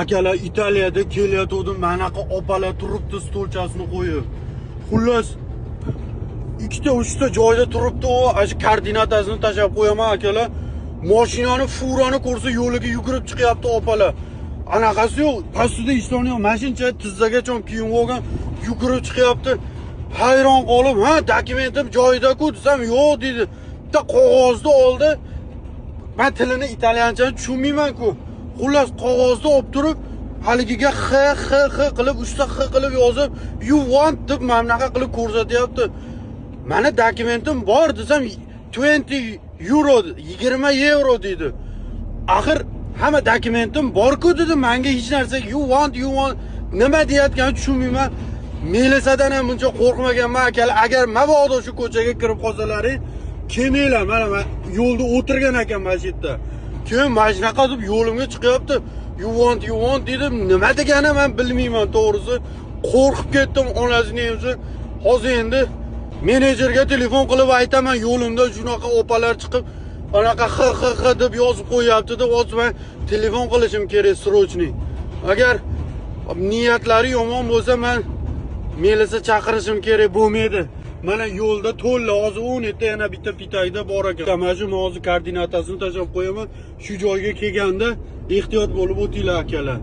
Akalar, Italiyada kelayotgandim, manaqa opalar turibdi stolchasini qo'yib. Xullas, ikkita, uchta joyda turibdi u, ana shu koordinatasini tashlab qo'yaman, akalar. Mashinani, furani ko'rsa, yo'liga yugurib chiqyapti opalar. Anaqasi yo'q, pastida ishtoni yo'q, mashincha tizzagacha kiyim olgan, yugurib chiqyapti. Hayron qolib, "Ha, dokumentim joyida-ku" desam, "Yo'q" dedi. Bitta qog'ozni oldi. Men tilini, italyanchani tushunmayman-ku. Xullas, qog'ozni olib turib, haligiga x x x qilib, uchta x qilib yozib, "You want" deb mana bunaqa qilib ko'rsatyapti. Mani dokumentim bor desam, 20 euro, 20 yevro deydi. Axir hamma dokumentim bor-ku dedim, menga hech narsa "you want, you want" nima deyotganini tushunmayman. Melisadan ham buncha qo'rqmaganman, akalar. Agar mabodo shu ko'chaga kirib qolsalaring, kelmanglar. Mana man yo'lda o'tirgan ekan mana shu yerda. Keyin mana shunaqa deb yo'limga chiqyapti. "You want, you want" dedim. Nima degani men bilmayman, to'g'risi. Qo'rqib ketdim, onasini emsin. Hozir endi menejerga telefon qilib aytaman, yo'limda shunaqa opalar chiqib, anaqa x x x deb yozib qo'yapti deb hozir men telefon qilishim kerak срочный. Agar niyatlari yomon bo'lsa, men melisa chaqirishim kerak bo'lmaydi. Mana yo'lda to'lla, hozir 10 ta yana bitta pitakda bor ekan. Mana shu hozir koordinatasini tashlab qo'yaman. Shu joyga kelganda ehtiyot bo'lib o'tinglar, akalar.